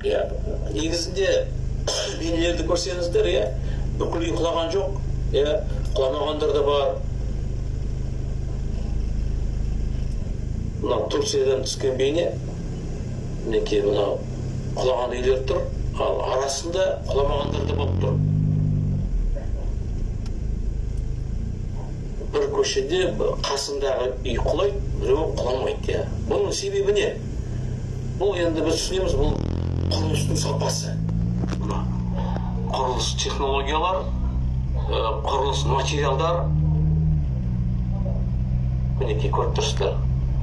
Иә, негізінде бейнелерді көрсеңіздер, иә, бүкіл үй құлаған жоқ, иә, құламағандар да бар. Мынау Турциядан түскен бейне, мінекей мынау құлаған үйлер тұр, ал арасында құламағандар да болып тұр. Бір көшеде қасындағы үй құлайды, біреуі құламайды, иә. Бұның себебі не? Бұл енді біз түсінеміз, бұл құрылыстың сапасы. Мына құрылыс технологиялар, құрылыс материалдар, мінекей көріп тұрсыздар.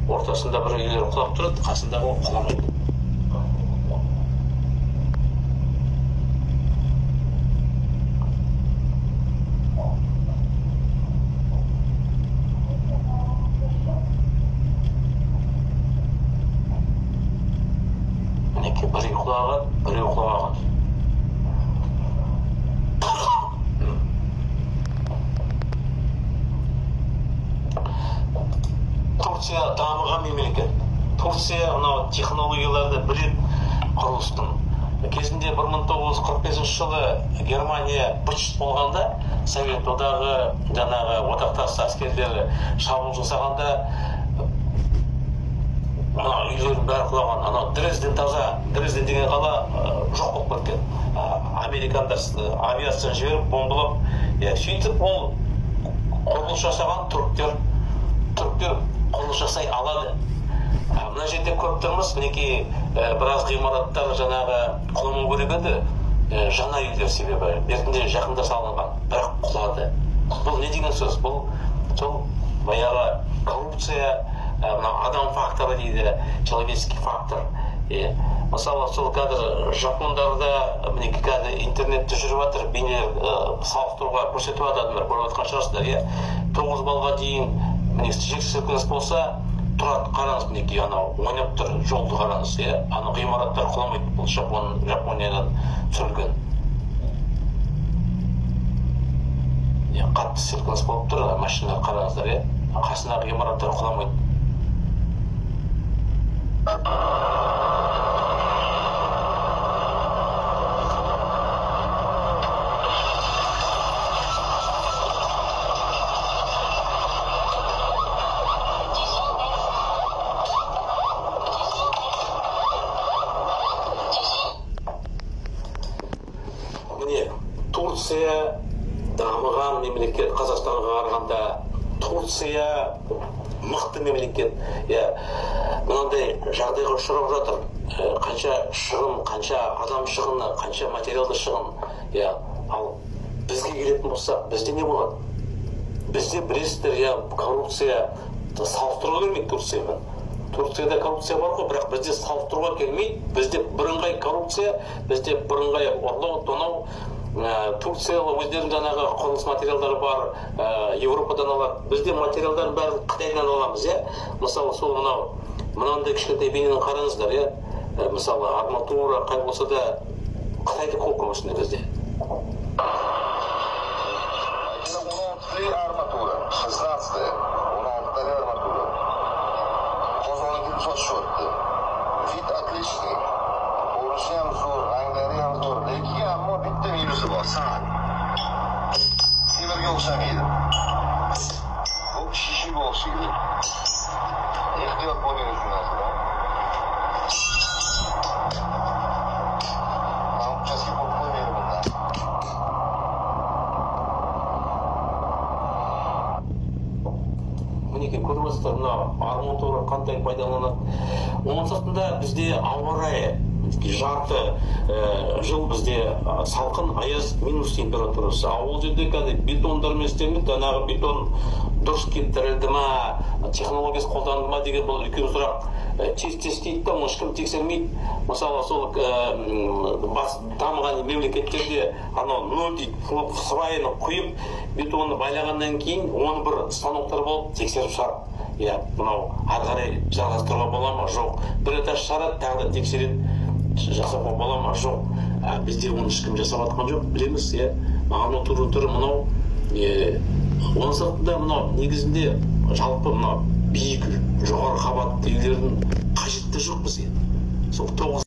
Ортасында бір үйлер құлап тұрады, қасындағы құламайды. Мінекей бір үй құлаған, бір үй құламаған. Турция дамыған мемлекет. Турция мынау технологияларды біледі құрылыстың. Кезінде 1945 жылы Германия быт-шыт болғанда, Совет Одағы жаңағы одақтас әскерлері шабуыл жасағанда мына үйлердің бәрі құлаған. Анау Дрезден таза, Дрезден деген қала жоқ болып кеткен. Американдар авиацияны жіберіп бомбалап, сөйтіп ол құрылыс жасаған түріктер құрылыс жасай алады. Мына жерде көріп тұрмыз, мінекей біраз ғимараттар жаңағы құламау керек еді, жаңа үйлер себебі бертінде жақында салынған, бірақ құлады. Бұл не деген сөз? Бұл сол баяғы коррупция, мына адам факторы дейді, человеческий фактор. Мысалы, сол қазір жапондарда, мінекей қазір интернетте жүріп жатыр, бейнелер салыстыруға көрсетіп жатыр, адамдар көріп жатқан шығарсыздар, иә. 9 баллға дейін міне жер сілкініс болса тұрады, қараңыз, мінекей анау ойнап тұр, жолды қараңыз, иә, анау ғимараттар құламайды. Бұл Жапониядан түсірілген. Қатты сілкініс болып тұр, машиналар қараңыздар, иә, қасындағы ғимараттар құламайды. Турция дамыған мемлекет, Қазақстанға қарағанда Турция мықты мемлекет. Мынандай жағдайға ұшырап жатыр. Қанша шығын, қанша адам шығыны, қанша материалды шығын. Ал бізге келетін болсақ, бізде не болады? Бізде білесіздер, коррупция салыстыруға келмейді Турциямен. Турцияда коррупция бар ғой, бірақ бізде салыстыруға келмейді. Бізде бірыңғай коррупция, бізде бірыңғай ұрлау, тонау. Турцияда өздерінің жаңағы құрылыс материалдары бар, Европадан алады. Бізде материалдардың бәрін Қытайдан аламыз, иә. Мысалы, сол мынау мынандай кішкентай бейнені қараңыздар, иә. Мысалы, арматура қай болса да Қытайдікі ғой көбісінде бізде. Арматура, 16-я, 16-я арматура. Qozonga sotishdi. Вид отличный. Ko'rinishi ham zo'r, ranglari ham zo'r, lekin ammo bitta minusi bor, sal. Temirga o'xshamaydi. Bu shishaga o'xshaydi. Ehtiyot bo'ling shu narsadan. Uchastga qo'yib qo'ymaydi bundan. Мінекей көріп отырсыздар, мына арматура қандай пайдаланады. Оның сыртында бізде ауа райы жарты жыл бізде салқын, аяз, минус температурасы. Ал ол жерде қазір бетондармен істелінеді, жаңағы бетон дұрыс кептірілді ма, технологиясы қолданылды ма деген бұл үлкен сұрақ. Тез-тез істейді да, оны ешкім тексермейді. Мысалы, сол дамыған мемлекеттерде анау нөл дейді, свайны құйып, бетонды байлағаннан кейін оны бір станоктар болып тексеріп шығарады. Иә, мынау ары қарай жалғастыруға бола ма? Жоқ. Бір этаж шығарады, тағы да тексереді, жасауға бола ма? Жоқ. Бізде оны ешкім жасап жатқан жоқ, білеміз, иә. Арматура түрі мынау, оның сыртында мынау негізінде жалпы мынау биік жоғары қабатты үйлердің қажеті жоқ бізге. Сол 9